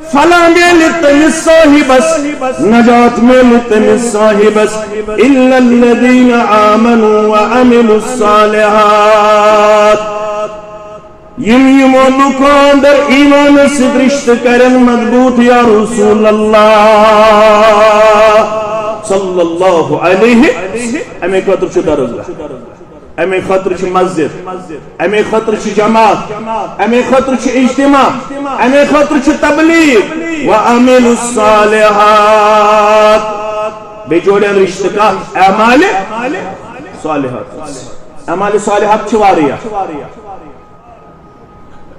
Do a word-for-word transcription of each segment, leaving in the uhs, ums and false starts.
فلاح میلہِ تٔمِس صاحبس، نجات میلہِ تٔمِس صاحبس، الا الذین آمنوا وعملوا الصالحات۔ یِم یِمو لُکو اندر ایمانس سۭتۍ رشتہٕ کرن مضبوط، یا رسول اللہ صلی اللہ علیہ۔ امی خٲطرٕ چھُ درسگاہ، امی خٲطرٕ چھُ مسجد، امی خٲطرٕ چھُ جماعت، امی خٲطرٕ چھُ اجتماع، امی خٲطرٕ چھُ تبلیغ۔ وعملوا الصالحات، بیٚیہِ جوڑن رشتہٕ کتھ؟ اعمال صالحات۔ اعمال صالحات چھِ واریاہ۔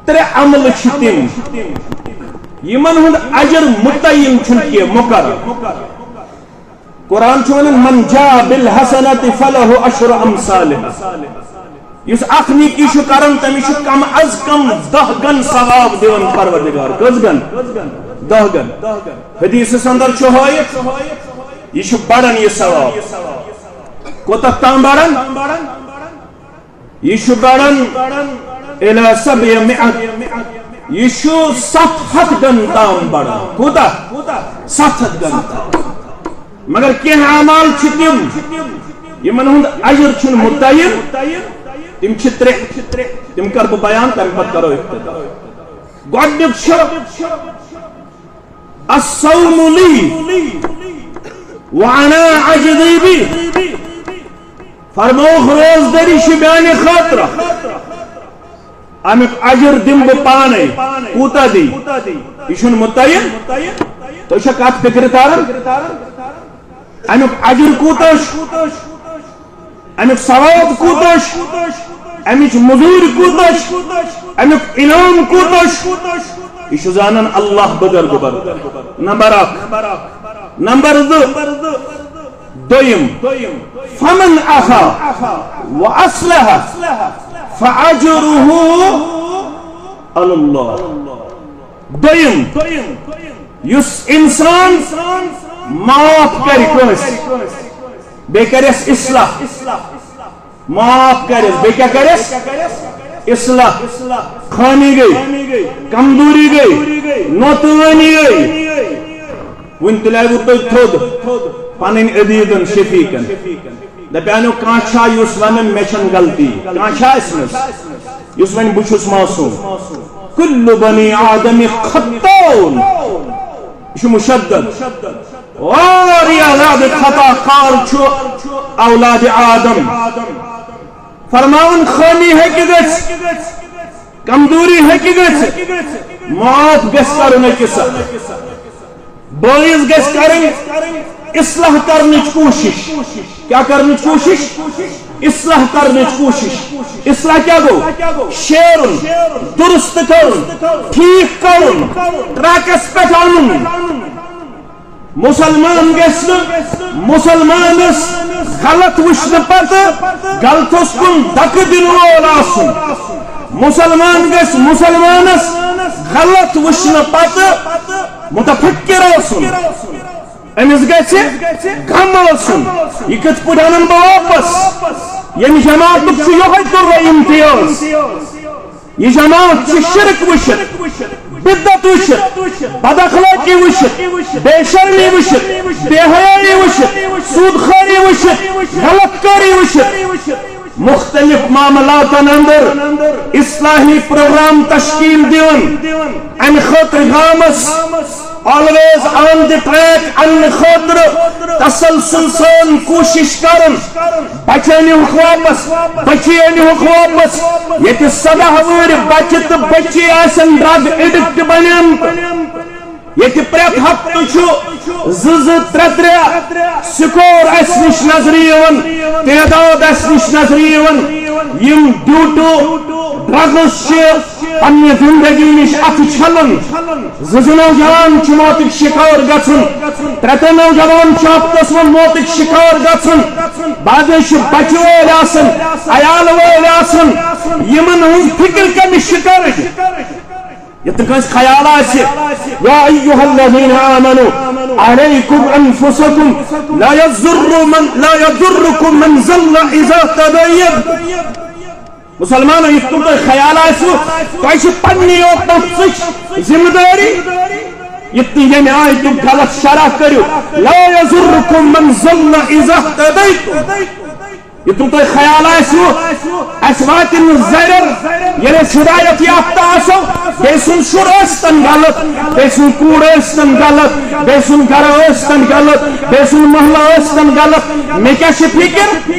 ترٛےٚ عمل چھِ تِم، یِمن ہُنٛد اجر متعین چھُنہٕ کینٛہہ، مقرر۔ قرآن چھُ ونان، "من جاء بالحسنة فله عشر امثالها"۔ یُس اکھ نیکی چھُ کران، تٔمِس چھُ کم از کم دَہ گن ثواب دِوان پروردگار۔ کٔژ گن؟ دَہ گن۔ حدیثس اندر چھُ ہٲیِتھ، یہِ چھُ بڑان یہِ ثواب۔ کوتاہ تام بڑان؟ یہِ چھُ بڑان الی سبع مئت، یہِ چھُ ستھ ہتھ گن تام بڑان۔ کوٗتاہ؟ ستھ ہتھ گن تام۔ مگر کینٛہہ اعمال چھِ تِم، یِمن ہُنٛد اجر چھُنہٕ متعین۔ تِم چھِ ترٛےٚ، تِم کرٕ بہٕ بیان، تمہِ پتہٕ کرو افتتاح۔ گۄڈٕنیُک چھُ الصوم لی وانا اجزی بہ۔ فرمووُکھ، روزدٔری چھِ میانہِ خٲطرٕ، امیُک اجر دِمہٕ بہٕ پانے۔ کوٗتاہ دی؟ یہِ چھُنہٕ متعین۔ تُہۍ چھا کتھ فکرِ تران؟ امیُک اجر کوٗتاہ چھُ؟ امیُک ثواب کوٗتاہ چھُ؟ امِچ مزوٗرۍ کوٗتاہ چھِ؟ امیُک انعام کوٗتاہ چھُ؟ یہِ چھُ زانان اللہ بدر گوبر۔ نمبر اکھ۔ نمبر زٕ۔ دوٚیِم، فمن عفا و اصلح فاجرہ علی اللہ۔ دوٚیِم، یُس انسان معاف کرِ کٲنٛسہِ، بیٚیہِ کرٮ۪س اصلاح، معاف کرٮ۪س، بیٚیہِ کیٛاہ کرٮ۪س؟ اصلاح۔ خٲمی گٔے، کمزوری گٔے، نوتوٲنی گٔے، وُنہِ تُلٮ۪وٕ تُہۍ تھوٚد پنٕنۍ عزیزن شفیقن۔ دپیانو، کانٛہہ چھا یُس ونان مےٚ چھنہٕ غلطی؟ کانٛہہ چھا اسہِ منٛز یُس ونہِ بہٕ چھُس معصوم؟ کل بنی آدم خطاؤن۔ یہِ چھُ مشدد۔ واریاہ زیادٕ خطا کار چھُ اولاد آدم۔ فرماوان، خٲمی ہیٚکہِ گٔژھِتھ، کمزوری ہیٚکہِ گٔژھِتھ، معاف گژھِ کرُن أکِس اکھ۔ بٲیِس گژھِ کرٕنۍ اصلاح کرنٕچ کوٗشِش۔ کیٛاہ کرنٕچ کوٗشِش؟ اصلاح کرنٕچ کوٗشِش۔ اصلاح کیٛاہ گوٚو؟ شیرُن، درست کرُن، ٹھیٖک کرُن، ٹریکس پٮ۪ٹھ انُن۔ مسلمان گژھِ نہٕ مسلمانس غلط وٕچھنہٕ پتہٕ غلطس کُن دکہٕ دِنہٕ وول آسُن۔ مسلمان گژھِ مسلمانس غلط وٕچھنہٕ پتہٕ متفکر آسُن۔ أمِس گژھِ غم آسُن، یہِ کِتھ پٲٹھۍ انن بہٕ واپس؟ ییٚمہِ جماعتُک چھُ یِہوٚے تُلرٕ امتیاز۔ یہِ جماعت چھِ شرک وٕچھِتھ، بدعت وٕچھِتھ، بد اخلٲقی وٕچھِتھ، بے شرمی وٕچھِتھ، بے حیٲیی وٕچھِتھ، سود خوری وٕچھِتھ، غلط کاری وٕچھِتھ، مختلف معاملاتن اندر اصلاحی پروگرام تشکیل دِوان۔ امہِ خٲطرٕ گامس always on the track اننہٕ خٲطرٕ تسلسل سان کوٗشش کرُن۔ بچٲنِہُکھ واپس، بچٲنِہُکھ واپس۔ ییٚتہِ سداہ وُہٕرۍ بچہِ تہٕ بچی آسن ڈرگ ایڈکٹ بنیمتۍ۔ ییٚتہِ پرٛٮ۪تھ ہفتہٕ چھُ زٕ زٕ، ترٛےٚ ترٛےٚ سکور اَسہِ نِش نظرِ یِوان، تعداد اَسہِ نِش نظرِ یِوان۔ یِم due to drugs چھِ پننہِ زندگی نِش اَتھٕ چھلان۔ زٕ زٕ نوجوان چھِ موتٕکۍ شکار گژھان، ترٛےٚ ترٛےٚ نوجوان چھِ ہفتس منٛز موتٕکۍ شکار گژھان۔ بعضے چھِ بچہِ وٲلۍ آسان، عیال وٲلۍ آسان، یِمن ہٕنٛز فکر کٔمِس چھِ کرٕنۍ؟ یتھ نہٕ کٲنٛسہِ خیال آسہِ، یا ایھا الذین آمنوا علیکم انفسکم لا یضر من، لا یضرکم من ضل اذا اھتدیتم۔ مسلمانو، یِتھ کٔنۍ تۄہہِ خیال آسِوٕ، تۄہہِ چھِ پننی یوت نفسٕچ ذمہٕ دٲری۔ یہِ تہِ ییٚمہِ آیتُک غلط شرح کٔرِو، لا یضرکم من ضل اذا اہتدیتم۔ یہِ تُم تۄہہِ خیال آسِوٕ، اَسہِ واتہِ نہٕ ضرر، ییٚلہِ أسۍ ہدایت یافتہ آسو، بیٚیہِ سُنٛد شُر ٲسۍتن غلط، بیٚیہِ سُنٛد کوٗر ٲسۍتن غلط، بیٚیہِ سُنٛد گرٕ ٲسۍتن غلط، بیٚیہِ سُنٛد محلہٕ ٲسۍتن غلط، مےٚ کیٛاہ چھِ فِکر؟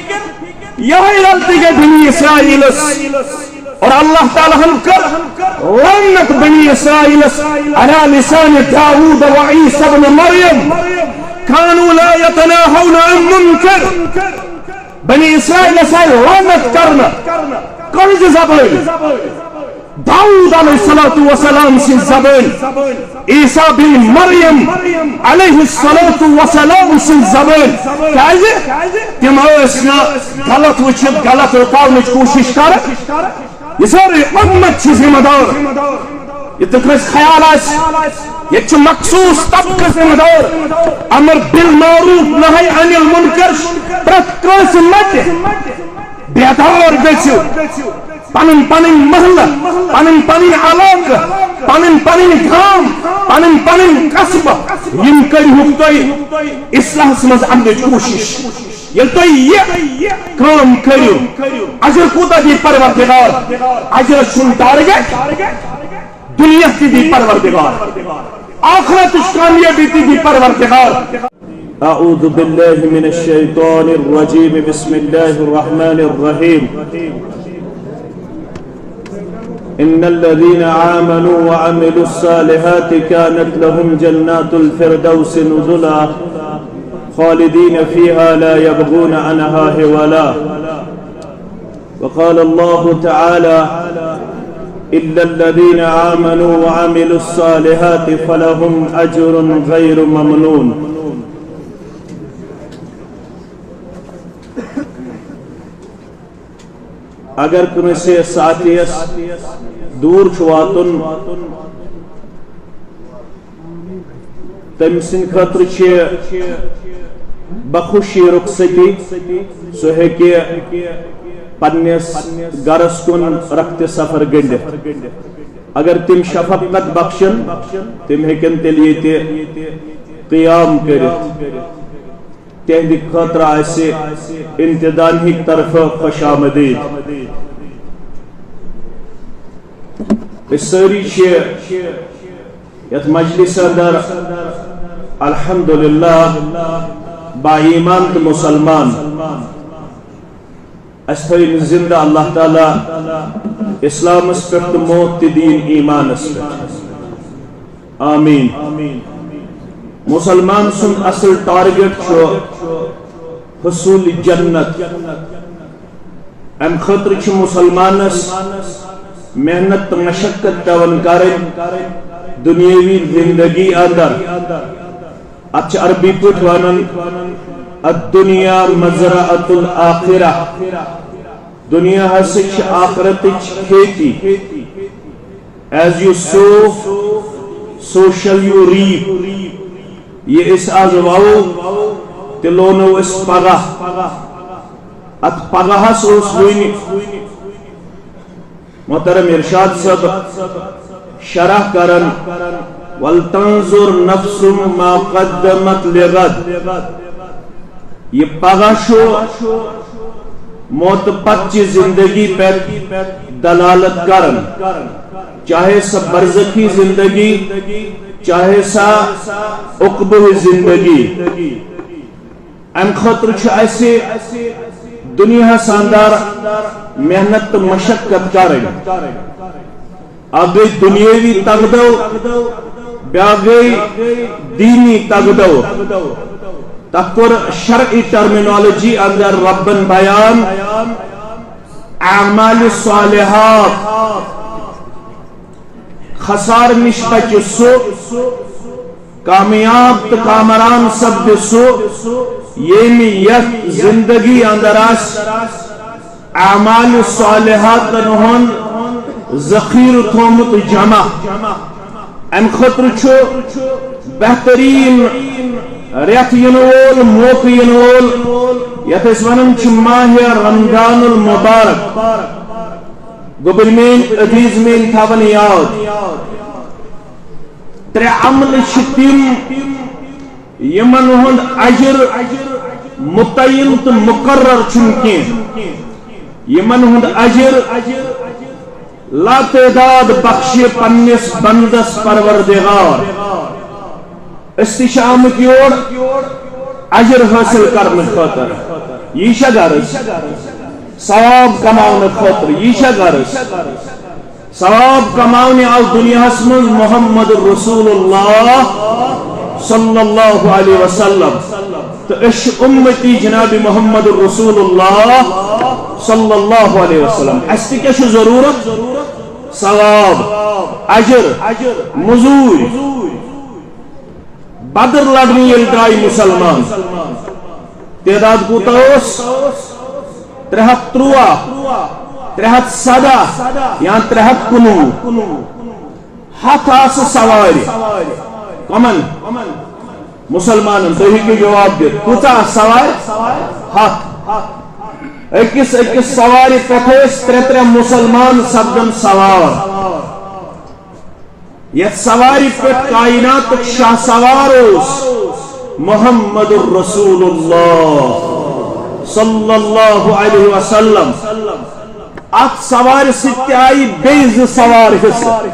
یِہوٚے غلطی گٔے بنی اسرائیلس۔ اور اللہ تعالیٰ ہن کٔر لعنت بنی اسرائیلس علی لسان داؤد و عیسی ابن مریم۔ کانوا لا یتناہون عن منکر۔ بنی اسرائیلس آیہِ لعنت کرنہٕ۔ کٕہٕنٛزِ زبٲنۍ؟ داؤد علیہ الصلوۃ والسلام سٕنٛزِ زبٲنۍ۔ عیسیٰ بن مریم علیہ الصلوۃ والسلام سٕنٛزِ زبٲنۍ۔ کیٛازِ؟ تِم ٲسۍ نہٕ غلط وٕچھِتھ غلط رُکاونٕچ کوٗشِش کران۔ یہِ سٲرٕے اُمت چھِ ذمہٕ دار۔ یہِ تہِ کٲنٛسہِ خیال آسہِ، ییٚتہِ چھُ مخصوٗص طبقہٕ ذمہٕ دار۔ امر بالمعروف نہی عن المنکر، پرٛٮ۪تھ کٲنٛسہِ متہِ بیدار گٔژھِو۔ پنٕنۍ پنٕنۍ محلہٕ، پنٕنۍ پنٕنۍ علاقہٕ، پنٕنۍ پنٕنۍ گام، پنٕنۍ پنٕنۍ قصبہٕ، یِم کٔرِہُکھ تُہۍ اصلاحس منٛز اننٕچ کوٗشش۔ ییٚلہِ تُہۍ یہِ کٲم کٔرِو، اجر کوٗتاہ دِیہِ پروردگار؟ اجرس چھُنہٕ ٹارگیٹ، دُنیا تہِ دِیہِ پروردگار، آخرتٕچ کامیٲبی تہِ دِیہِ پروردگار۔ أعوذ بالله من الشيطان الرجيم. بسم الله الرحمن الرحيم. إن الذين آمنوا وعملوا الصالحات كانت لهم جنات الفردوس نزلا خالدين فيها لا يبغون عنها حولا. وقال الله تعالى: إلا الذين آمنوا وعملوا الصالحات فلهم أجر غير ممنون. اگر کٲنٛسہِ ساتھیَس دوٗر چھُ واتُن، تٔمۍ سٕنٛدِ خٲطرٕ چھِ بخوشی رخصتی، سُہ ہیٚکہِ پننِس گرس کُن رخت سفر گٔنٛڈِتھ۔ اگر تِم شفقت بخشن، تِم ہیٚکن تیٚلہِ ییٚتہِ قیام کٔرِتھ۔ تِہنٛدِ خٲطرٕ آسہِ امتحان ہٕنٛدِ طرفہٕ خوش آمدید۔ أسۍ سٲری چھِ یتھ مجلس اندر الحمدللہ با ایمان تہٕ مسلمان۔ اسہِ تھٲوِن زندٕ اللہ تعالیٰ اسلامس پٮ۪ٹھ تہٕ موت تہِ دِیِن ایمانس پٮ۪ٹھ۔ آمین۔ مسلمان سُنٛد اصل ٹارگٹ چھُ حصول جنت۔ امہِ خٲطرٕ چھُ مسلمانس محنت تہٕ مشقت پٮ۪وان کرٕنۍ دنیاوی زندگی اندر۔ اتھ چھِ عربی پٲٹھۍ ونان، الدنیا مزرعۃ الآخرہ۔ دنیا ہسا چھِ آخرتٕچ کھیتی۔ As you sow, so shall you reap. یہِ أسۍ آز وَوو، تہِ لونو أسۍ پگاہ۔ اتھ پگاہس اوس وُنہِ محترم ارشاد صٲب شرح کران، "ولتنظر نفس ما قدمت لغد۔" یہِ پگاہ چھُ موت پتہٕ چہِ زندگی پٮ۪ٹھ دلالت کران، چاہے سۄ برزخی زندگی، چاہے سۄ عقبہٕ زندگی۔ امہِ خٲطرٕ چھُ اسہِ دنیاہس اندر محنت تہٕ مشقت کرٕنۍ۔ اکھ گٔے دنیاوی تگدو، بیاکھ گٔے دینی تگدو۔ تتھ کوٚر شرعی ٹرمینالوجی اندر ربن بیان، اعمال صالحات۔ خسار نش بچہِ سُہ، کامیاب تہٕ کامران سپدِ سُہ، ییٚمۍ یتھ زندگی اندر آسہِ اعمال صالحاتن ہُنٛد ذخیرٕ تھومُت جمع۔ امہِ خٲطرٕ چھُ بہترین رٮ۪تھ یِنہٕ وول، موقعہٕ یِنہٕ وول، یتھ أسۍ ونان چھِ ماہ رمضان المبارک۔ گوٚبرۍ میٲنۍ عزیز، میٲنۍ تھاوان یاد، ترٛےٚ عملہٕ چھِ تِم، یِمن ہُنٛد اجر متعین تہٕ مقرر چھُنہٕ کینٛہہ، یِمن ہُنٛد اجر لاتعداد بخشہِ پننِس بندس پروردگار۔ أسۍ تہِ چھِ آمٕتۍ یور اجر حٲصِل کرنہٕ خٲطرٕ۔ یی چھا غرض؟ ثواب کماونہٕ خٲطرٕ۔ یی چھا غرض؟ ثواب کماونہِ آو دنیاہس منٛز محمد رسول اللہ صلی اللہ علیہ وسلم۔ تہٕ أسۍ چھِ اُمتی جناب محمد رسول اللہ صلی اللہ علیہ وسلم۔ اَسہِ تہِ کیٛاہ چھُ ضروٗرت؟ ثواب، اجر، مزوٗرۍ۔ بدر لڑنہِ ییٚلہِ درٛاے مسلمان، تعداد کوٗتاہ اوس؟ ترٛےٚ ہتھ ترٛواہ، ترٛےٚ ہتھ سداہ یا ترٛےٚ ہتھ کُنوُہ۔ ہتھ آسہٕ سوارِ۔ کمن؟ مسلمانن۔ تُہۍ ہیٚکِو جواب دِتھ، کۭژاہ آسہٕ سوارِ؟ ہتھ۔ أکِس أکِس سوارِ پٮ۪ٹھ ٲسۍ ترٛےٚ ترٛےٚ مسلمان سپدان سوار۔ یتھ سوارِ پٮ۪ٹھ کائناتُک شاہ سوار اوس محمد رسول اللہ صلی اللہ علیہ وسلم۔ اتھ سوارِ سۭتۍ تہِ آیہِ بیٚیہِ زٕ سوار حصہٕ۔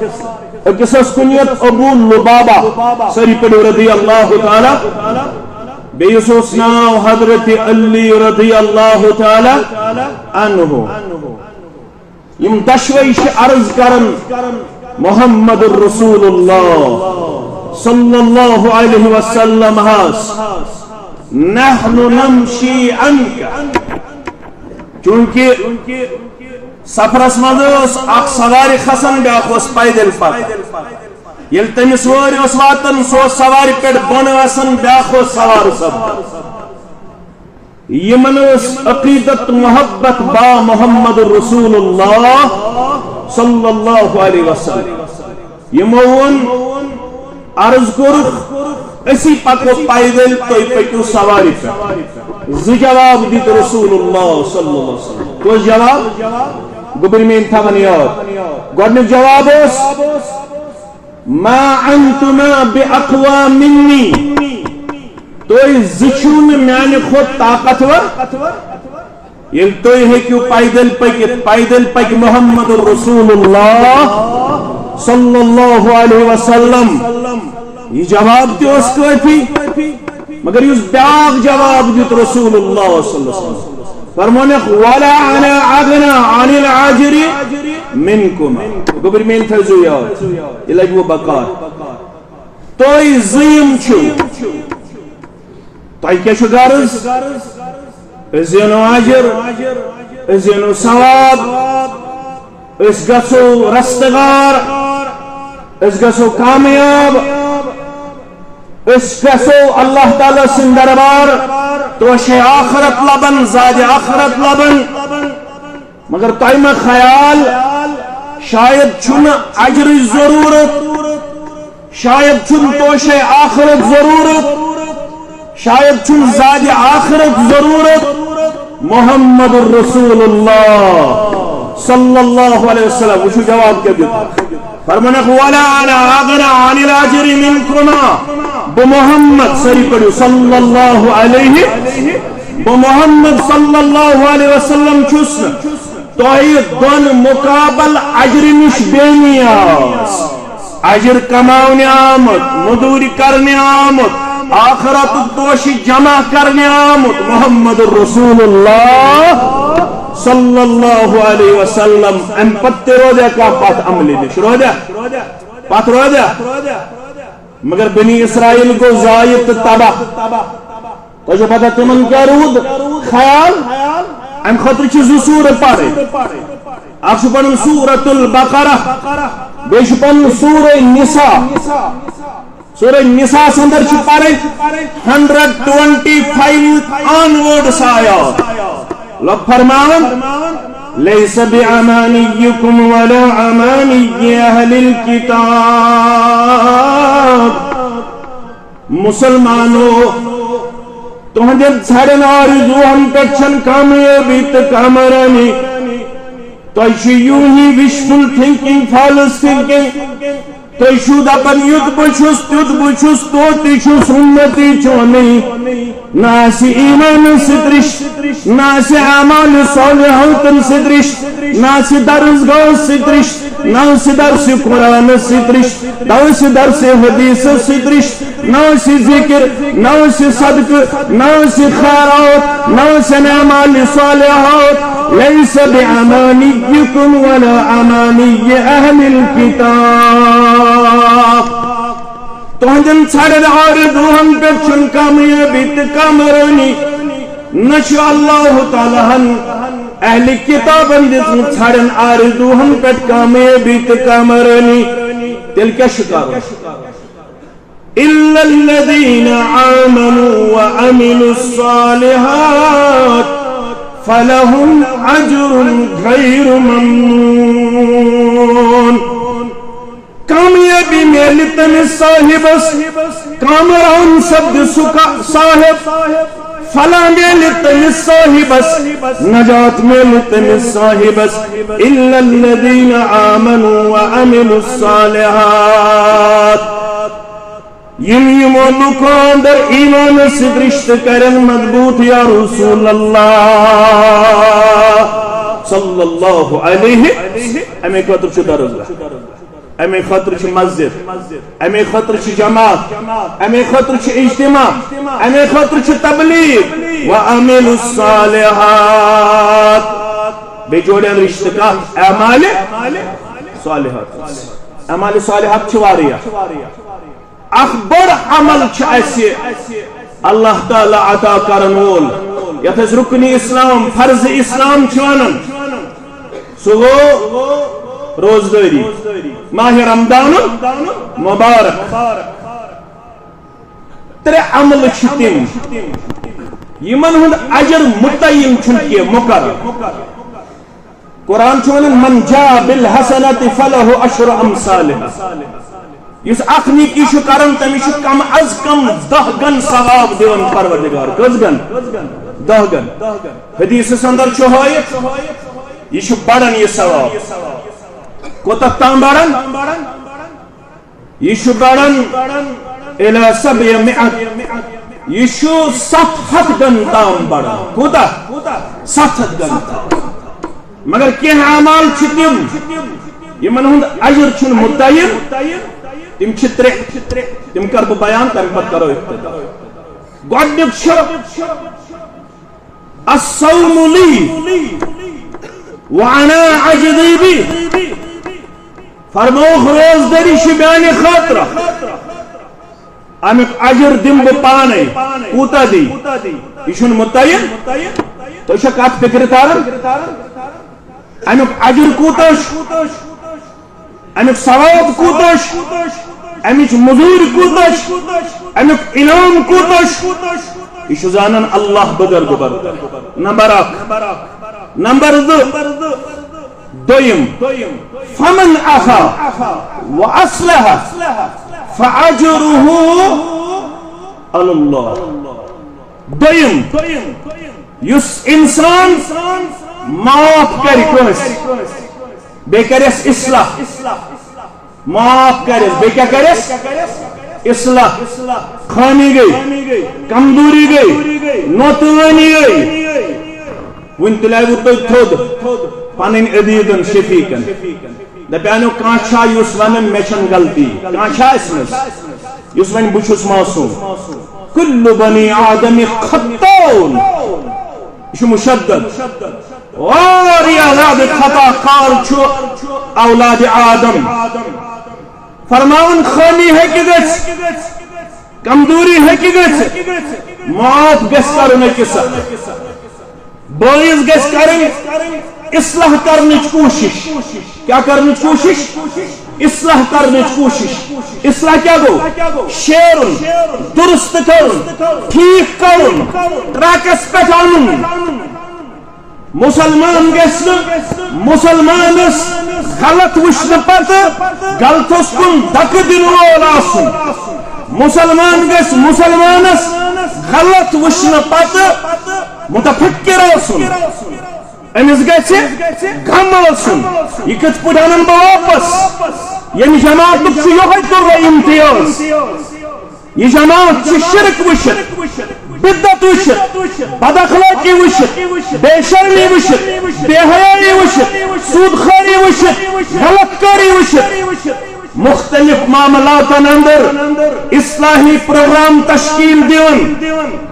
أکِس اوس کُنیت ابو لبابہ، سٲری پٔرِو رضی اللہ تعالیٰ، بیٚیِس اوس ناو حضرت علی رضی اللہ تعالیٰ عنہ۔ یِم دۄشوے چھِ عرض کران محمد رسول اللہ صلی اللہ علیہ وسلم ہس، "نحن نمشی عنک"۔ چونکہ سفرس منٛز اوس اکھ سوارِ کھسان، بیاکھ اوس پیدل پکان۔ ییٚلہِ تٔمِس وٲرۍ اوس واتان، سُہ اوس سوارِ پٮ۪ٹھ بۄن وسان، بیاکھ اوس سوار سپدان۔ یِمن ٲس عقیدت محبت با محمد رسول اللہ صلی اللہ علیہ وسلم۔ یِمو ووٚن، عرض کوٚرُکھ، "أسی پکو پیدل، تُہۍ پٔکِو سوارِ پٮ۪ٹھ۔" زٕ جواب دِتۍ رسول اللہ صلی اللہ علیہ وسلم۔ کُس جواب؟ گوٚبرۍ میٲنۍ تھاوان یاد۔ گۄڈٕنیُک جواب اوس، "ما انتما باقوی منی"، تُہۍ زٕ چھِو نہٕ میانہِ کھۄتہٕ طاقتور۔ ییٚلہِ تُہۍ ہیٚکِو پیدل پٔکِتھ، پیدل پکہِ محمد رسول اللہ صلی اللہ علیہ وسلم۔ یہِ جواب تہِ اوس کٲفی، مگر یُس بیاکھ جواب دیُت رسول اللہ صلی اللہ علیہ وسلم، فرمونکھ، "ولا انا اغنی عن الاجر منکما"۔ گوٚبرۍ میٲنۍ تھٲیزیو یاد، یہِ لگہِ وۄنۍ بکار۔ تُہۍ زٕ یِم چھِو، تۄہہِ کیٛاہ چھُ غرض؟ أسۍ زینو اجر، أسۍ زینو ثواب، أسۍ گژھو رستگار، أسۍ گژھو کامیاب، أسۍ گژھو اللہ تعالیٰ سٕنٛدِ دربار، توشے آخرت لبن، زادِ آخرت لبن۔ مگر تۄہہِ ما خیال، شاید چھُنہٕ اجرٕچ ضروٗرت، شاید چھُنہٕ توشے آخرت ضروٗرت، شاید چھُنہٕ زادِ آخرت ضروٗرت۔ محمد رسول اللہ صلی اللہ علیہ وسلم، وٕچھِو جواب کیٛاہ دیُت۔ فرمانکھ، "ولا انا اغنی عن الاجر منکما"، بہٕ محمد، سٲری پٔرِو، صلی اللہ علیہ، بہٕ محمد صلی اللہ علیہ وسلم چھُس نہٕ تۄہہِ دۄن مقابل اجرِ نِش بے نیاز۔ اجر کماونہِ آمُت، مزوٗرۍ کرنہِ آمُت، آخرتُک توشہِ جمع کرنہِ آمُت محمد رسول اللہ صلی اللہ علیہ وسلم۔ امہِ پتہٕ تہِ روزیا کانٛہہ پتھ عملہِ نِش؟ روزیا؟ پتھ روزیا؟ مگر بنی اسرائیل گوٚو ضایع تہٕ تباہ۔ تۄہہِ چھو پتہ تِمن کیٛاہ روٗد خیال؟ امہِ خٲطرٕ چھِ زٕ سوٗرٕ پرٕنۍ۔ اکھ چھُ پرُن سورۃ البقرہ، بیٚیہِ چھُ پرُن سورہ نساء۔ سورہ نساء اندر چھِ پرٕنۍ ہنڈریڈ ٹوینٹی فائیو آنورڈس آیات۔ رب فرماوان، "لیس بامانیکم ولا امانی اہل الکتاب"۔ مسلمانو، تُہنٛدٮ۪ن ژھرٮ۪ن آرزوہن پٮ۪ٹھ چھَنہٕ کامیٲبی تہٕ کامرٲنی۔ تۄہہِ چھُ یوٗہی وِشفُل تھنکنگ، فالس تھنکنگ۔ تُہۍ چھِو دَپان، یُتھ بہٕ چھُس، تیُتھ بہٕ چھُس، توتہِ چھُس اُمتی چونٕے۔ نہ آسہِ ایٖمانَس سۭتۍ رِشتہٕ، نہ آسہِ اعمال صالحاتن سۭتۍ رِشتہٕ، نہ آسہِ درسگاہس سۭتۍ رِشتہٕ، نہ آسہِ درسِ قرآنس سۭتۍ رِشتہٕ، نہ آسہِ درسِ حدیثس سۭتۍ رِشتہٕ، نہ آسہِ ذِکر، نہ آسہِ صدقہٕ، نہ آسہِ خیرات، نہ آسہِ اعمال صالحات۔ ليس بأمانيكم ولا أماني أهل الكتاب۔ تُہنٛدٮ۪ن ژھرٮ۪ن آرزوٗہن پٮ۪ٹھ چھُنہٕ کامیٲبی تہٕ کامرٲنی۔ نہ چھُ اللہ تعالیٰ ہن اہلِ کتابن دِژمٕژ ژھرٮ۪ن آرزوٗہن پٮ۪ٹھ کامیٲبی تہٕ کامرٲنی۔ تیٚلہِ کیٛاہ چھُ کرُن؟ إلا الذين آمنوا وعملوا الصالحات فلهم أجر غير ممنون۔ کامیٲبی میلہِ تٔمِس صاحبس، کامران سپدِ سُہ کا-، صاحب، فلاح میلہِ تٔمِس صاحبس، نجات میلہِ تٔمِس صاحبس۔ إلا الذين آمنوا وعملوا الصالحات۔ یِم یِمو لُکو اندر ایٖمانس سۭتۍ رشتہٕ کرن مضبوط، یا رسول اللہ صلی اللہ علیہ۔ اَمے خٲطرٕ چھُ درسگاہ، اَمے خٲطرٕ چھِ مسجد، اَمے خٲطرٕ چھِ جماعت، اَمے خٲطرٕ چھِ اجتماع، اَمے خٲطرٕ چھِ تبلیغ۔ وعملوا الصالحات، بیٚیہِ جوڑن رشتہٕ کتھ؟ اعمال صالحات۔ اعمال صالحات چھِ واریاہ۔ اکھ بٔڑ عمل چھِ اَسہِ اللہ تعالیٰ عطا کرن وول، یتھ أسۍ رُکنِ اسلام، فرض اسلام چھِ ونان، سُہ گوٚو روزدٲری، ماہِ رمضان المبارک۔ ترٛےٚ عملہٕ چھِ تِم، یِمن ہُنٛد اجر متعین چھُنہٕ کینٛہہ، مقرر۔ قرآن چھُ ونان، "من جاء بالحسنة فله عشر أمثالها۔" یُس اکھ نیکی چھُ کران، تٔمِس چھُ کم از کم دَہ گن ثواب دِوان پروردگار۔ کٔژ گن؟ دَہ گن۔ حدیثس اندر چھُ ہٲیِتھ، یہِ چھُ بڑان یہِ ثواب۔ کوتاہ تام بڑان؟ یہِ چھُ بڑان الی سبع مئت، یہِ چھُ ستھ ہتھ گن تام بڑان۔ کوٗتاہ؟ ستھ ہتھ گن تام۔ مگر کینٛہہ اعمال چھِ تِم، یِمن ہُنٛد اجر چھُنہٕ متعین۔ تِم چھِ ترٛےٚ، تِم کرٕ بہٕ بیان، تمہِ پتہٕ کرو افتتاح۔ گۄڈٕنیُک چھُ، الصوم لی وانا اجزی بہ۔ فرمووُکھ، روزدٲری چھِ میانہِ خٲطرٕ، امیُک اجر دِمہٕ بہٕ پانے۔ کوٗتاہ دی؟ یہِ چھُنہٕ متعین۔ تُہۍ چھا کتھ فکرِ تران؟ امیُک اجر کوٗتاہ چھُ؟ امیُک ثواب کوٗتاہ چھُ؟ امِچ مٔزوٗرۍ کوٗتاہ چھِ؟ امیُک انعام کوٗتاہ چھُ؟ یہِ چھُ زانان اللہ بغٲر گُبر۔ نمبر اکھ۔ نمبر زٕ، دوٚیِم، فمن عفا و اصلح فاجرہ علی اللہ۔ دوٚیِم، یُس انسان معاف کرِ کٲنٛسہِ، بیٚیہِ کرٮ۪س اصلاح، معاف کرٮ۪س، بیٚیہِ کیٛاہ کرٮ۪س؟ اصلاح۔ خٲمی گٔے، کمزوری گٔے، نوتوٲنی گٔے۔ وُنہِ تُلۍوٕ تُہۍ تھوٚد پنٕنۍ عزیزن، شفیقن۔ دپیانو، کانٛہہ چھا یُس ونان مےٚ چھنہٕ غلطی؟ کانٛہہ چھا اسہِ منٛز یُس ونہِ بہٕ چھُس معصوم؟ کل بنی آدم خطاؤن۔ یہِ چھُ مشدد۔ واریاہ زیادٕ خطا کار چھُ اولاد آدم۔ فرماوان، خٲمی ہیٚکہِ گٔژھِتھ، کمزوری ہیٚکہِ گٔژھِتھ، معاف گژھِ کرُن أکِس اکھ۔ بٲیِس گژھِ کرٕنۍ اصلاح کرنٕچ کوٗشِش۔ کیٛاہ کرنٕچ کوٗشِش؟ اصلاح کرنٕچ کوٗشِش۔ اصلاح کیٛاہ گوٚو؟ شیرُن، درست کرُن، ٹھیٖک کرُن، ٹریکس پٮ۪ٹھ انُن۔ مسلمان گژھِ نہٕ مسلمانس غلط وٕچھنہٕ پتہٕ غلطس کُن دکہٕ دِنہٕ وول آسُن۔ مسلمان گژھِ مسلمانس غلط وٕچھنہٕ پتہٕ متفکر آسُن۔ أمِس گژھِ غم آسُن، یہِ کِتھ پٲٹھۍ انن بہٕ واپس؟ ییٚمہِ جماعتُک چھُ یِہوٚے تُلرٕ امتیاز۔ یہِ جماعت چھِ شرک وٕچھِتھ، بدعت وٕچھِتھ، بد اخلٲقی وٕچھِتھ، بے شرمی وٕچھِتھ، بے حیائی وٕچھِتھ، سود خوری وٕچھِتھ، غلط کاری وٕچھِتھ، مختلف معاملاتن اندر اصلاحی پروگرام تشکیل دِوان۔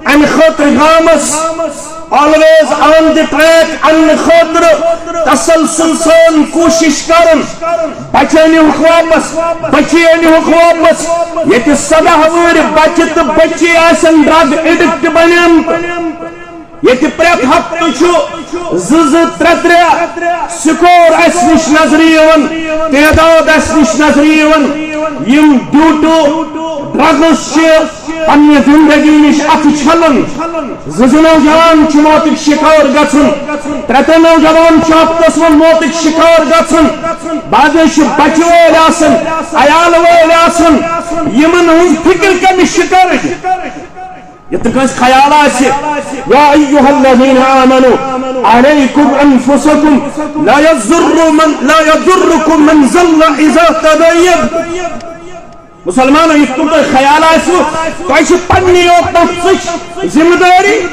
امہِ خٲطرٕ گامس always on the track اننہٕ خٲطرٕ تسلسل سان کوٗشش کران۔ بچٲنِہُکھ واپس، بچٲنِہُکھ واپس۔ ییٚتہِ سداہ وُہٕرۍ بچہِ تہٕ بچی آسن ڈرگ ایڈکٹ بنیمتہٕ، ییٚتہِ پرٛٮ۪تھ ہفتہٕ چھُ زٕ زٕ، ترٛےٚ ترٛےٚ سکور اسہِ نِش نظرِ یِوان، تعداد اسہِ نِش نظرِ یِوان، یِم ڈیوٗ ٹو ڈرگس چھِ پننہِ زندگی نِش اتھٕ چھلان۔ زٕ زٕ نوجوان چھِ موتٕکۍ شکار گژھان، ترٛےٚ ترٛےٚ نوجوان چھِ ہفتس منٛز موتٕکۍ شکار گژھان۔ بعضے چھِ بچہِ وٲلۍ آسان، عیال وٲلۍ آسان، یِمن ہٕنٛز فکر کٔمِس چھِ کرٕنۍ؟ یہِ تہِ کٲنٛسہِ خیال آسہِ، یا ایھا الذین آمنوا علیکم انفسکم لا یضر من، لا یضرکم من ضل اذا اھتدیتم۔ مسلمانو، یِتھ کٔنۍ تۄہہِ خیال آسِوٕ، تۄہہِ چھِ پننی یوت نفسٕچ ذمہٕ دٲری۔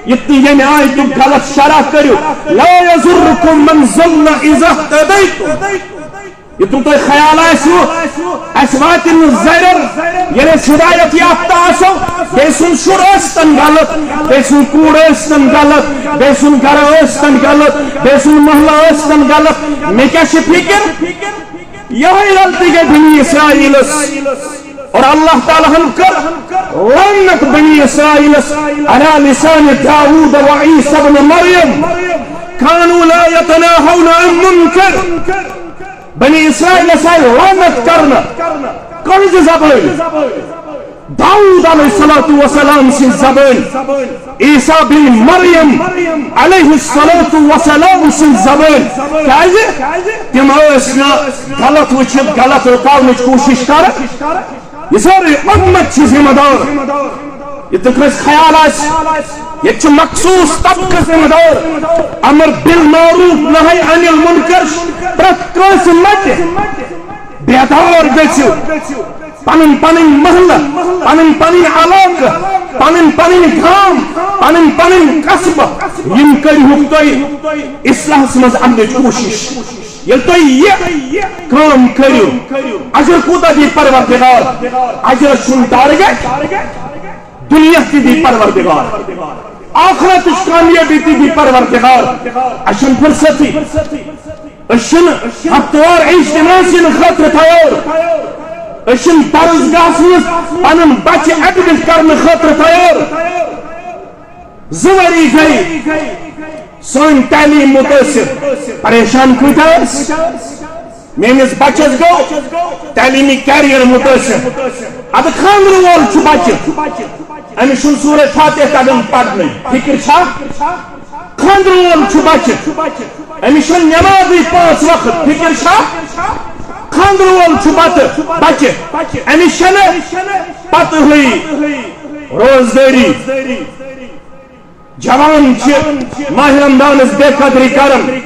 یِتھ کٔنۍ ییٚمہِ آیتُک غلط شرح کٔرِو، لا یضرکم من ضل اذا اھتدیتم۔ یِتھ کٔنۍ تۄہہِ خیال آسِوٕ، اَسہِ واتہِ نہٕ ضرر، ییٚلہِ أسۍ ہدایت یافتہ آسو، بیٚیہِ سُنٛد شُر ٲسۍتن غلط، بیٚیہِ سُنٛد کوٗر ٲسۍتن غلط، بیٚیہِ سُنٛد گرٕ ٲسۍتن غلط، بیٚیہِ سُنٛد محلہٕ ٲسۍتن غلط، مےٚ کیٛاہ چھِ فِکر؟ یِہوٚے غلطی گٔے بنی اسرائیلس۔ اور اللہ تعالیٰ ہن کٔر لعنت بنی اسرائیلس علی لسان داوود و عیسی ابن مریم۔ کانوا لا یتناہون عن منکر۔ بنی اسرائیلس آیہِ لعنت کرنہٕ۔ کٕہٕنٛزِ زبٲنۍ؟ داوود علیہ الصلوۃ والسلام سٕنٛزِ زبٲنۍ۔ عیسیٰ بن مریم علیہ الصلوۃ والسلام سٕنٛزِ زبٲنۍ۔ کیٛازِ؟ تِم ٲسۍ نہٕ غلط وٕچھِتھ غلط رُکاونٕچ کوٗشش کران۔ یہِ سٲرٕے اُمت چھِ ذمہٕ دار۔ یہِ تہِ کٲنٛسہِ خیال آسہِ، ییٚتہِ چھُ مخصوٗص طبقہٕ ذمہٕ دار۔ امر بالمعروف نہی عن المنکر، پرٛٮ۪تھ کٲنٛسہِ متہِ بیدار گٔژھِو۔ پنٕنۍ پنٕنۍ محلہٕ، پنٕنۍ پنٕنۍ علاقہٕ، پنٕنۍ پنٕنۍ گام، پنٕنۍ پنٕنۍ قصبہٕ، یِم کٔرِہُکھ تُہۍ اصلاحس منٛز اننٕچ کوٗشش۔ ییٚلہِ تُہۍ یہِ کٲم کٔرِو، اجر کوٗتاہ دِیہِ پروردگار؟ اجرس چھُنہٕ ٹارگیٹ، دُنیا تہِ دِیہِ پروردگار، آخرتٕچ کامیٲبی تہِ دِیہِ پروردگار۔ اَسہِ چھُنہٕ فرصتٕے، أسۍ چھِنہٕ ہفتہٕ وار اجتماع یِنہٕ خٲطرٕ تیار، أسۍ چھِنہٕ درسگاہس منٛز پنُن بچہِ ایڈمٹ کرنہٕ خٲطرٕ تیار۔ زٕ ؤری گٔے، سٲنۍ تعلیٖم مُتٲثِر، پریشان کۭتیٛاہ ٲسۍ؟ میٲنِس بچس گوٚو تعلیٖمی کیریئر مُتٲثِر۔ اَدٕ خانٛدرٕ وول چھُ بچہِ، أمِس چھُنہٕ سورہ فاتحہ تگان پرنٕے، فِکر چھا؟ خانٛدرٕ وول چھُ بچہِ، أمِس چھُنہٕ نٮ۪مازٕے پانٛژھ وقت، فِکر چھا؟ خانٛدرٕ وول چھُ بتہٕ بچہِ، أمِس چھَنہٕ پتہٕ ہٕے روزدٲری۔ جوان چھِ ماہِ رمضانس بے قدری کران،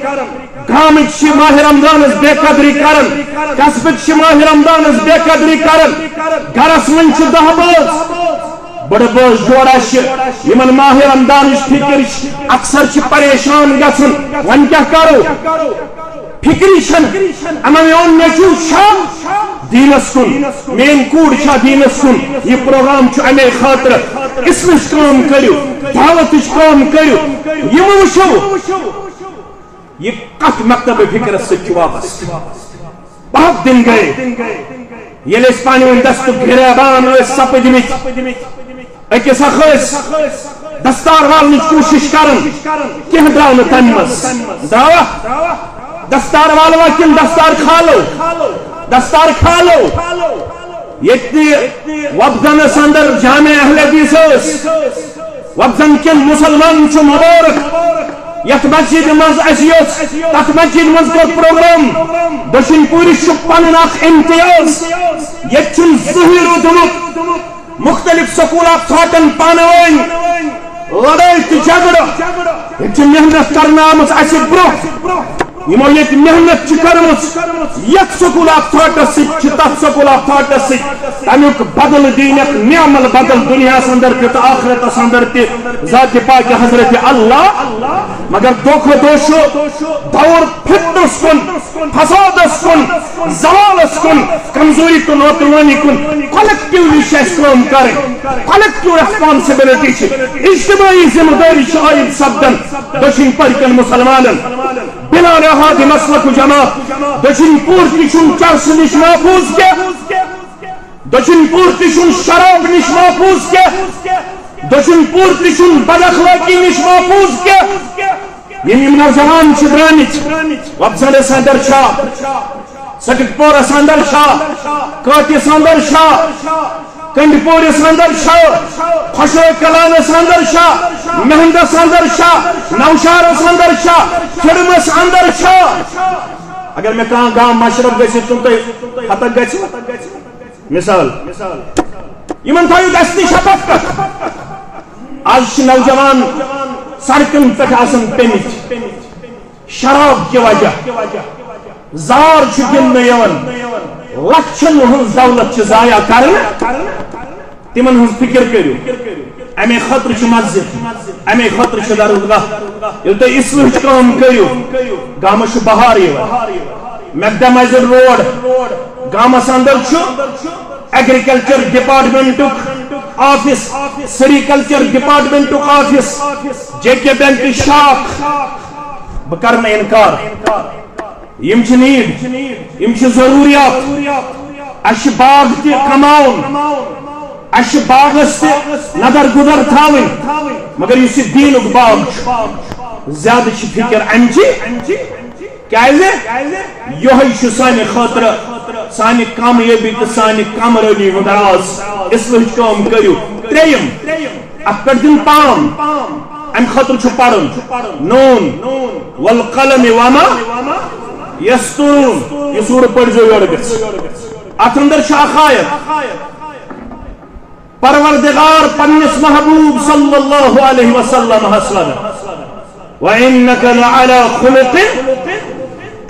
گامٕکۍ چھِ ماہِ رمضانس بے قدری کران، قصبٕکۍ چھِ ماہِ رمضانس بے قدری کران۔ گرس منٛز چھِ دہ بٲژ، بٔڑ بٲژ جوڑا چھِ، یِمن ماہِ رمضانٕچ فِکر چھِ، اکثر چھِ پریشان گژھان۔ وۄنۍ کیٛاہ کرو؟ فِکری چھَنہٕ۔ اما میون نیٚچو چھا دیٖنس کُن؟ میٲنۍ کوٗر چھا دیٖنس کُن؟ یہِ پروگرام چھُ امے خٲطرٕ۔ اصلٕچ کٲم کٔرِو، دعوتٕچ کٲم کٔرِو۔ یِم وٕچھِو، یہِ کتھ مکتبہ فکرس سۭتۍ چھُ وابستہٕ۔ بہت دن گئے، ییٚلہِ أسۍ پانہٕ ؤنۍ دستہٕ گریبان ٲسۍ سپٕدمٕتۍ۔ أکِس اکھ ٲسۍ دستار والنٕچ کوٗشِش کران، کینٛہہ درٛاو نہٕ تَمہِ منٛز۔ درٛاوا؟ دستار والوا کِنہٕ دستار کھالو؟ دستار کھالو۔ ییٚتہِ وۄپزنس اندر جامع اہل حدیث ٲس، وۄپزن کٮ۪ن مُسلمانن چھُ مُبارک، یتھ مسجد منٛز اسہِ یوٚژھ، تتھ مسجد منٛز کوٚر پروگرام۔ دٔچھِنۍ پوٗرِس چھُ پنُن اکھ امتیاز، ییٚتہِ چھُنہٕ زٕہٕے روٗدمُت۔ مختلف سکوٗل آف تھاٹن پانہٕ ؤنۍ لڑٲے تہٕ جھگڑٕ۔ ییٚتہِ چھِ محنت کرنہٕ آمٕژ اسہِ برٛونٛہہ۔ یِمو ییٚتہِ محنت چھِ کٔرمٕژ، یَتھ سکوٗل آف تھاٹس سۭتۍ چھِ، تَتھ سکوٗل آف تھاٹس سۭتۍ، تَمیُک بدل دیٖنَکھ نعم البدل دُنیاہَس اندر تہِ تہٕ آخرتَس اندر تہِ، ذاتِ پاکِ حضرت اللہ۔ مگر دۄہ کھۄتہٕ دۄہ چھُ دور فتنس کُن، فسادس کُن، زوالس کُن، کمزوری کُن، اوتروانی کُن۔ کلیکٹیولی چھِ اَسہِ کٲم کَرٕنۍ، کلیکٹیو ریسپانسبلٹی چھِ، اجتماعی ذمہ دٲری چھِ عائد سپدان دٔچھِنۍ پٔرۍ کٮ۪ن مسلمانن۔ بلا نہاد مسلک و جماعت دٔچھِنۍ پوٗر تہِ چھُنہٕ چرسہٕ نِش محفوظ کینٛہہ، دٔچھِنۍ پوٗر تہِ چھُنہٕ شراب نِش محفوظ کینٛہہ، دٔچھِنۍ پوٗر تہِ چھُنہٕ بد اخلٲقی نِش محفوظ کینٛہہ۔ یِم یِم نوجوان چھِ درٛامٕتۍ، وۄپزَنَس اندر چھا، سٹک پورس اندر چھا، کٲتِس اندر چھا، کنڈ پورس اندر چھا، خۄشوے کلانس اندر چھا، مہندس اندر چھا، نوشہرس اندر چھا، کھِرمس اندر چھا۔ اگر مےٚ کانٛہہ گام مشرف گژھِ، تِم تۄہہِ ہتک گژھِ۔ مثال، یِمن تھٲیِو دستہِ شفقت پٮ۪ٹھ۔ از چھِ نوجوان سڑکن پٮ۪ٹھ آسان پیٚمٕتۍ۔ شراب کہِ وجہ زار چھُ گِنٛدنہٕ یِوان، لچھن ہٕنٛز دولت چھِ ضایع کرنہٕ۔ تِمن ہٕنٛز فکر کٔرِو، امے خٲطرٕ چھِ مسجد، امے خٲطرٕ چھِ درسگاہ۔ ییٚلہِ تُہۍ اصلاحٕچ کٲم کٔرِو، گامس چھُ بہار یِوان۔ میکڈمائزڈ روڈ گامس اندر چھُ ایگریکلچر ڈپارٹمنٹُک آفس، سیریکلچر ڈپارٹمنٹُک آفس، جے کے بینک شاخ۔ بہٕ کرٕ نہٕ انکار، یِم چھِ نیڈ، یِم چھِ ضروریات۔ اَسہِ چھِ باغ تہِ کماوُن، اَسہِ چھِ باغس تہِ نظر گُزر تھاوٕنۍ، مگر یُس یہِ دیٖنُک باغ چھُ، زیادٕ چھِ فکر امچی۔ کیازِ؟ یِہوٚے چھُ سانہِ خٲطرٕ، سانہِ کامیٲبی تہٕ سانہِ کامرٲنی ہُنٛد راز۔ اصلاحٕچ کٲم کٔرِو۔ ترٛیٚیِم، اتھ پٮ۪ٹھ دِن پام۔ امہِ خٲطرٕ چھُ پرُن۔ نون والقلم وما یسطرون۔ یہِ سورٕ پٔرۍزیو یورٕ گژھِ۔ اتھ اندر چھُ اکھ آیت۔ پروردگار پننِس محبوب صلی اللہ علیہ وسلم ہس ونان، "وَإِنَّكَ لَعَلَى خُلُقٍ"۔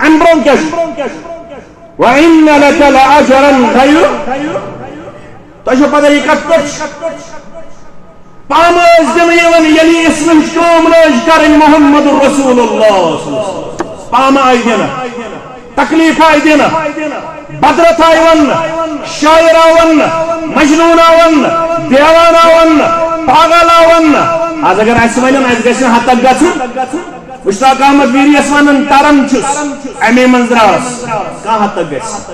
امہِ برونٛہہ کیٛاہ چھُ؟ "وَإِنَّ لَكَ لَأَجْرًا غَيْرَ"۔ تۄہہِ چھو پتہ یہِ کتھ پٮ۪ٹھ چھِ؟ پامہٕ ٲسۍ دِنہٕ یِوان، ییٚلہِ اصلٕچ کٲم نہ ٲسۍ کرٕنۍ محمد رسول اللہ۔ پامہٕ آیہِ دِنہٕ، تکلیف آیہِ دِنہٕ، بدرت آیہِ وننہٕ، شاعر آو وننہٕ، مجنون آو وننہٕ، دیوان آو وننہٕ، پاگل آو وننہٕ۔ از اگر اسہِ ونن، اسہِ گژھِ نہٕ ہتک گژھُن۔ مشتاق احمد ویری یس ونان تران چھُس، امی منٛز درٛاس، کانٛہہ ہتک گژھِ۔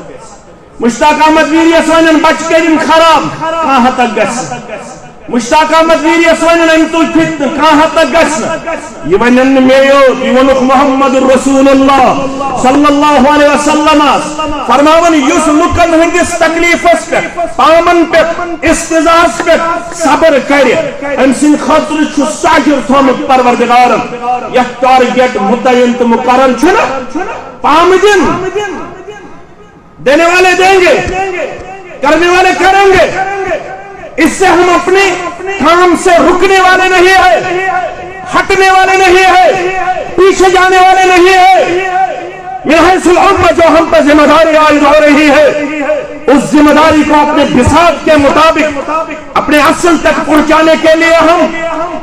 مشتاق احمد ویری یس ونان بچہِ کٔرِن خراب، کانٛہہ ہتک گژھِ۔ مشتاق احمد ویری یس ونان أمۍ تُل فتنہٕ، کانٛہہ ہتک گژھِ نہٕ۔ یہِ ونن نہٕ مےٚ یوت، یہِ ووٚنُکھ محمد رسول اللہ صلی اللہ علیہ وسلمس۔ فرماوان، یُس لُکن ہٕنٛدِس تکلیفس پٮ۪ٹھ، پامن پٮ۪ٹھ، استضاعس پٮ۪ٹھ صبر کرِ، أمۍ سٕنٛدِ خٲطرٕ چھُ سُہ اجر تھوٚومُت پروردگارن، یتھ ٹارگیٹ متعین تہٕ مقرر چھُنہ۔ پامہٕ دِن، دینے والے دیں گے، کرنے والے کریں گے۔ اس سے ہم اپنے کام سے رکنے والے نہیں ہیں، ہٹنے والے نہیں ہیں، پیچھے جانے والے نہیں ہیں۔ من حیث الامہ جو ہم پر ذمہ داری عائد ہو رہی ہے، اس ذمہ داری کو اپنے بساط کے مطابق اپنے اصل تک پہنچانے کے لیے ہم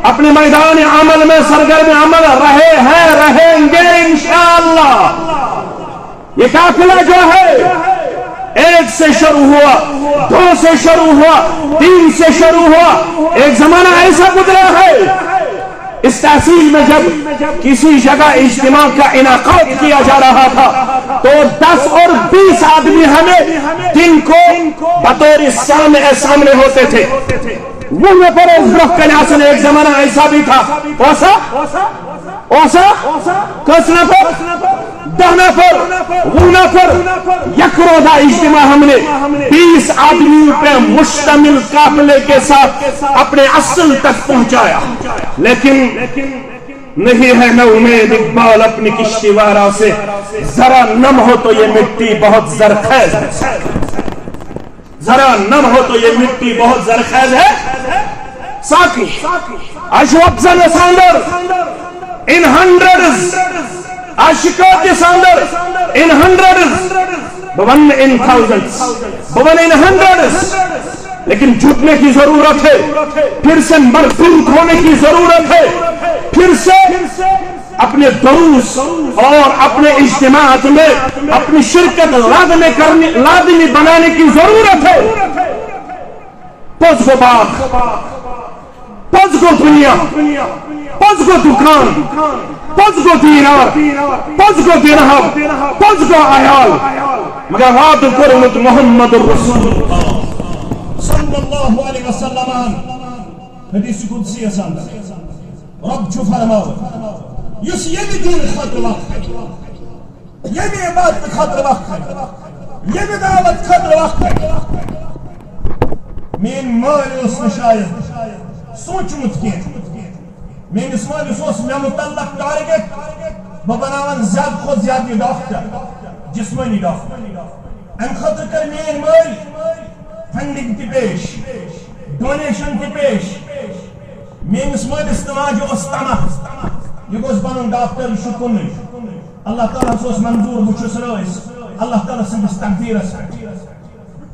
اپنے میدان عمل میں سرگرم عمل رہے ہیں، رہیں گے انشاءاللہ۔ یہ قافلہ جو ہے، ایک سے شروع ہوا، دو سے شروع ہوا، تین سے شروع ہوا۔ ایک زمانہ ایسا گزرا ہے، اس تحصیل میں جب کسی جگہ اجتماع کا انعقاد کیا جا رہا تھا، تو دس اور بیس آدمی ہمیں دن کو بطور سامع سامنے ہوتے تھے۔ وُہ نفر ٲسۍ برٛونٛہہ کنہِ آسان، ایک زمانہ ایسا بھی تھا۔ اوسا؟ اوسا؟ کٔژ نفر؟ دَہ نفر، وُہ نفر۔ یک روزہ اجتماع ہم نے بیس آدمیوں پہ مشتمل قافلے کے ساتھ اپنے اصل تک پہنچایا۔ لیکن نہیں ہے نہ امید اقبال اپنی کشتی وارا سے، ذرا نم ہو تو یہ مٹی بہت زرخیز ہے۔ ذرا نم ہو تو یہ مٹی بہت زرخیز ہے۔ ساقی، اَسہِ چھُ وۄپزن اندر، in hundreds، عاشقوں کے اندر ان ہنڈریڈز، بہ ون ان تھاؤزنڈز، بہ ون ان ہنڈریڈز، لیکن جھکنے کی ضرورت ہے، پھر سے مربوط ہونے کی ضرورت ہے، پھر سے اپنے دروس اور اپنے اجتماعات میں اپنی شرکت لازمی کرنے، لازمی بنانے کی ضرورت ہے۔ پوز گو باغ، پوز گو دنیا، پوز گو دکان، پوز گو دینار، پوز گو درہم، پوز گو عیال، مگر وعدٕ کوٚرمُت محمد رسول اللہ صلی اللہ علیہ وسلم۔ حدیث قدسی یس اندر رب چھُ فرماوان، یُس ییٚمہِ دین خٲطرٕ وقت کرِ، ییٚمہِ عبادت خٲطرٕ وقت کرِ، ییٚمہِ دعوت خٲطرٕ وقت کرِ، میٲنۍ مٲلۍ اوس نہٕ شاید سوٗنٛچمُت کینٛہہ۔ میٲنِس مٲلِس اوس مےٚ مُتعلق ٹارگیٹ، بہٕ بناوان زیادٕ کھۄتہٕ زیادٕ یہِ ڈاکٹر، جسمٲنی ڈاکٹر۔ امہِ خٲطرٕ کٔر میٲنۍ مٲلۍ فنڈنگ تہِ پیش، ڈونیشن تہِ پیش۔ میٲنِس مٲلِس تہٕ ماجہِ اوس طمع، یہِ گوٚژھ بنُن ڈاکٹر، یہِ چھُ کُنُے۔ اللہ تعالیٰ ہس اوس منظور، بہٕ چھُس رٲضۍ اللہ تعالیٰ سٕنٛدِس تقدیٖرس پٮ۪ٹھ۔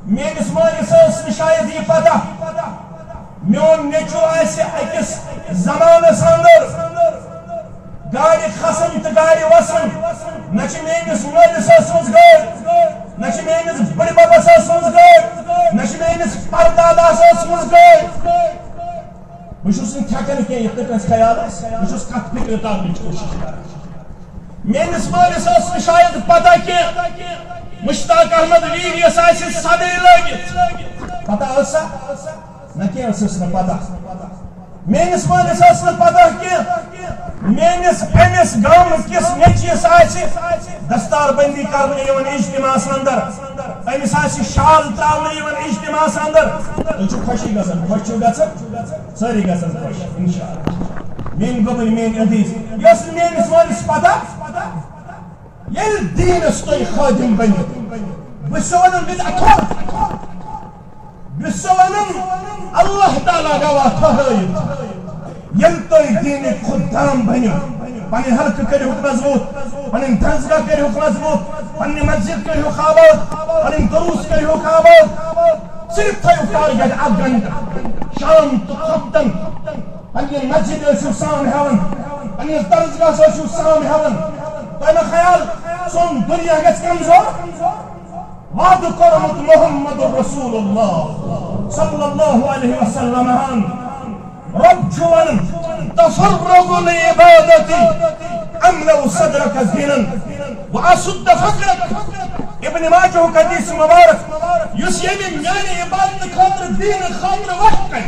میٲنِس مٲلِس ٲس نہٕ شاید یہِ پتہ، میون نیٚچو آسہِ أکِس زمانس اندر گاڑِ کھسان تہٕ گاڑِ وسان۔ نہ چھِ میٲنِس مٲلِس ٲسمٕژ گٲڑۍ، نہ چھِ میٲنِس بٕڈِببس ٲسمٕژ گٲڑۍ، نہ چھِ میٲنِس پرداداہس ٲسمٕژ گٲڑۍ۔ بہٕ چھُس نہٕ تھٮ۪کان کینٛہہ، یِتھ کٔنۍ کٲنٛسہِ خیال آسہِ، بہٕ چھُس کتھ فکرِ تارنٕچ کوٗشش کران۔ میٲنِس مٲلِس ٲس نہٕ شاید پتہ کینٛہہ، مشتاق احمد ویر یس آسہِ صدٕے لٲگِتھ۔ پتہ ٲسا؟ نہ کینٛہہ ٲسٕس نہٕ پتہ۔ میٲنِس مٲلِس ٲس نہٕ پتہ کینٛہہ، میٲنِس أمِس گامہٕ کِس نیٚچوِس آسہِ دستار بندی کرنہٕ یِوان اجتماعس اندر، أمِس آسہِ شال تراونہٕ یِوان اجتماعس اندر۔ تُہۍ چھِو خوشی گژھان، خۄش چھِو گژھان، سٲری گژھن خۄش، انشاءاللہ۔ میٲنۍ گوٚبٕنۍ، میٲنۍ عزیز، یۄس نہٕ میٲنِس مٲلِس پتہ، ییٚلہِ دیٖنس تُہۍ خٲدِم بٔنِو، بہٕ چھُسو ونان، بہٕ اکھ، بہٕ چھُسو ونان، اللہ تعالیٰ گواہ ٹھہرٲیِتھ، ییٚلہِ تُہۍ دیٖنٕکۍ خُدام بٔنِو، پنٕنۍ حلقہٕ کٔرِہُکھ مضبوٗط، پنٕنۍ درسگاہ کٔرِہُکھ مضبوٗط، پننہِ مسجد کٔرِہُکھ آباد، پنٕنۍ دروس کٔرِہُکھ آباد۔ صرف تھٲیِو ٹارگیٹ اکھ گھنٹہٕ، شام تہٕ خۄفتن پننہِ مسجد ٲسِو سام ہٮ۪وان، پننِس درسگاہس ٲسِو سام ہٮ۪وان۔ تۄہہِ ما خیال سون دُنیا گژھِ کمزور؟ وعدٕ کوٚرمُت محمد رسول اللہ صلی اللہ علیہ وسلم ہن۔ رب چھُ ونان، "تفرغ لعبادتی املأ صدرک غنا واسد فقرک۔" ابن ماجہ حدیث مبارک، یُس ییٚمہِ میانہِ عبادت خٲطرٕ، دین خٲطرٕ وقت کرِ،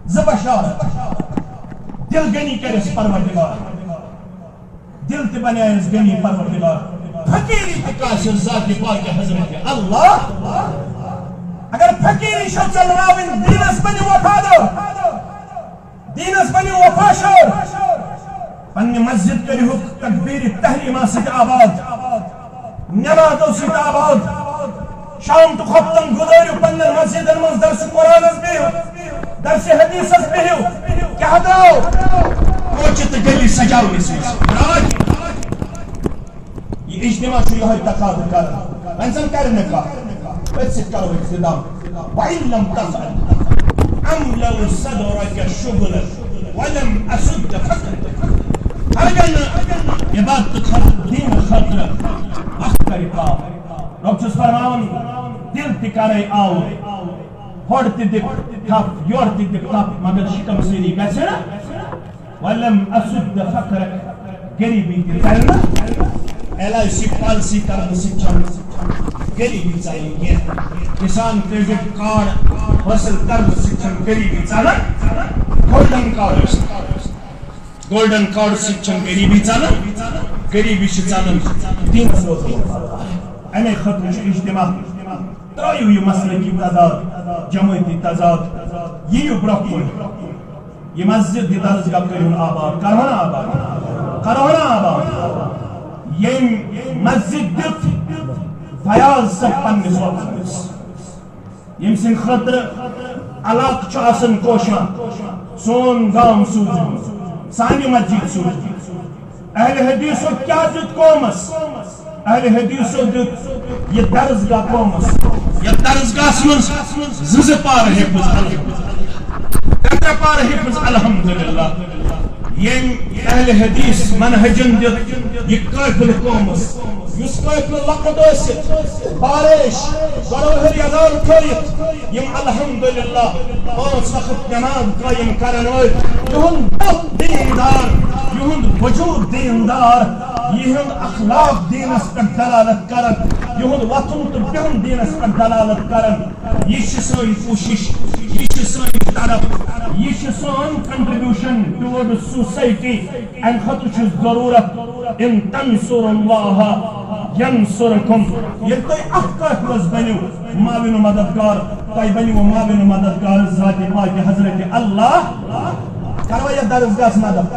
زٕ بشارت، دل غنی کرس پروردگار، دل تہِ بنایس غنی پروردگار، فقیری تہِ کاسس ذات پاک حضرت اللہ۔ اگر فقیری چھو چلناوٕنۍ، دینس بنیو وفادار، دینس بنیو وفاشار، پننہِ مسجد کٔرِہُکھ تکبیر تحریمہ سۭتۍ آباد، نمازو سۭتۍ آباد۔ شام تہٕ خۄفتن گُزٲرِو پننٮ۪ن مسجدن منٛز درس قرآنس بِہِو، درس حدیثس بِہِو۔ کیٛاہ درٛاو؟ کوچہِ تہٕ گلی سجاونس منٛز درٛاے۔ یہِ اجتماع چھُ یِہوٚے تقاضہٕ کران۔ وۄنۍ زن کرِ نہٕ کانٛہہ، أتھۍ سۭتۍ کرو أسۍ اختتام۔ وَإِن لَمْ تَفْعَلْ أَمْلَأْ صَدْرَكَ شُغْلًا وَلَمْ أَسُدَّ فَقْرَكَ۔ اگر نہٕ عبادت خٲطرٕ، دین خٲطرٕ وقت کرِ پاو۔ رب چھُس فرماوان، دل تہِ کرے آوُر، ہورٕ تہِ دِکھ تھپھ، یورٕ تہِ دِکھ تھپھ، مگر شکم سیری گژھِ نہٕ۔ وَلَمْ أَسُدَّ فَقْرَكَ، غریبی تہِ ژَلہِ نہٕ۔ ایل آئی سی پالیسی کرنہٕ سۭتۍ چھَنہٕ غریبی ژَلان کینٛہہ۔ کسان کریڈٹ کارڈ حٲصِل کرنہٕ سۭتۍ چھَنہٕ غریبی ژَلان۔ گولڈن کارڈ یُس، گولڈن کارڈ سۭتۍ چھَنہٕ غریبی ژَلان۔ غریبی چھِ ژَلان دینَس منٛز۔ اَمے خٲطرٕ چھُ اجتماع۔ ترٛٲیِو یہِ مسلکی تضاد، جمٲعتی تضاد، یِیِو برٛونٛہہ کُن۔ یہِ مسجد، یہِ درسگاہ کٔرِو آباد، کرہون آباد، کرہون آباد۔ ییٚمۍ مسجد دیُت فیاض صٲب پننِس وقتس، ییٚمۍ سٕنٛدِ خٲطرٕ علاقہٕ چھُ آسان کوشان، سون گام سوٗزِو، سانہِ مسجد سوٗزِو۔ اہل حدیثو کیا دیُت قومس؟ اہل حدیثو دیُت یہِ درسگاہ قومس۔ یتھ درسگاہس منٛز زٕ زٕ پارٕ حفظ الحمد، ترٛےٚ ترٛےٚ پارٕ حفظ الحمدللہ۔ ییٚمۍ اہل حدیث منہجن دیُت یہِ قٲفلہٕ قومس، یُس قٲفلہٕ لۄکُٹ ٲسِتھ، بارش، گۄڈٕ ہیوٚر یزار تھٲیِتھ، یِم الحمدللہ پانٛژھ وقت نماز قٲیِم کرن وٲلۍ، یِہُنٛد بُتھ دیٖندار، یِہُنٛد وجوٗد دیٖندار، یِہُنٛد اخلاق دیٖنس پٮ۪ٹھ دلالت کرن، یِہُنٛد وۄتھُن تہٕ بِہُن دیٖنس پٮ۪ٹھ دلالت کرن۔ یہِ چھِ سٲنۍ کوٗشِش، یہِ چھِ سٲنۍ طرف، یہِ چھِ سٲنۍ contribution towards society۔ امہِ خٲطرٕ چھُ ضروٗرت، ان تنصروا اللہ ینصرکم۔ ییٚلہِ تُہۍ اتھ قٲفلس بٔنِو معاون و مددگار، تۄہہِ بٔنِو معاون و مددگار ذاتِ پاکِ حضرت اللہ۔ کروا یتھ درسگاہس مدد؟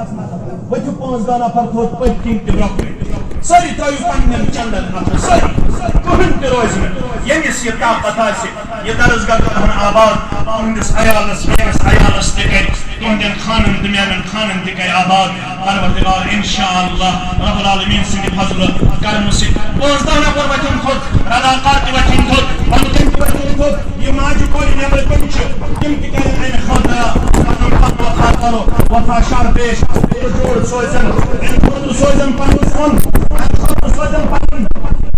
ؤتھِو پانٛژھ دہ نفر تھوٚد، پٔتۍ کِنۍ تہِ برٛونٛہہ کُن۔ سٲری ترٲیِو پننٮ۪ن چندن اتھس، سٲری، کٕہٕنۍ تہِ روزِ نہٕ۔ ییٚمِس یہِ طاقت آسہِ، یہِ درسگاہ کرہون آباد، تُہنٛدِس عیالس، میٲنِس عیالس تہِ کرِ، تُہنٛدٮ۪ن خانن تہٕ میانٮ۪ن خانن تہِ کرِ آباد۔ پروردگار انشاءاللہ رب العالمین سٕنٛدِ فضلہٕ کرمہٕ سۭتۍ پانٛژھ دہ نفر وۄتھن تھوٚد، رضاکار تہِ وۄتھن تھوٚد، پنٕنۍ تہِ وۄتھن تھوٚد۔ یِم ماجہِ کورِ نیٚبرٕ کَنہِ چھِ، تِم تہِ کَرن اَمہِ خٲطرٕ پَنُن پَتھ وۄتھا کَرو، وۄتھا شَر پیش، تہٕ جوڑ سوزن، اَمہِ خٲطرٕ سوزن پَنُن سۄن، اَمہِ خٲطرٕ سوزن پَنُن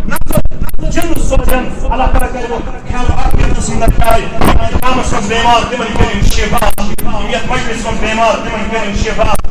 نفر، جِن سوزن۔ اللہ تعالیٰ کَرِ وۄنۍ خیر عافیتَس اندر جاے۔ یِم اَتہِ قیامَس منٛز بیمار، تِمَن کٔرِن شفا۔ یِم یَتھ مجلِس منٛز بیمار، تِمَن کٔرِن شفا۔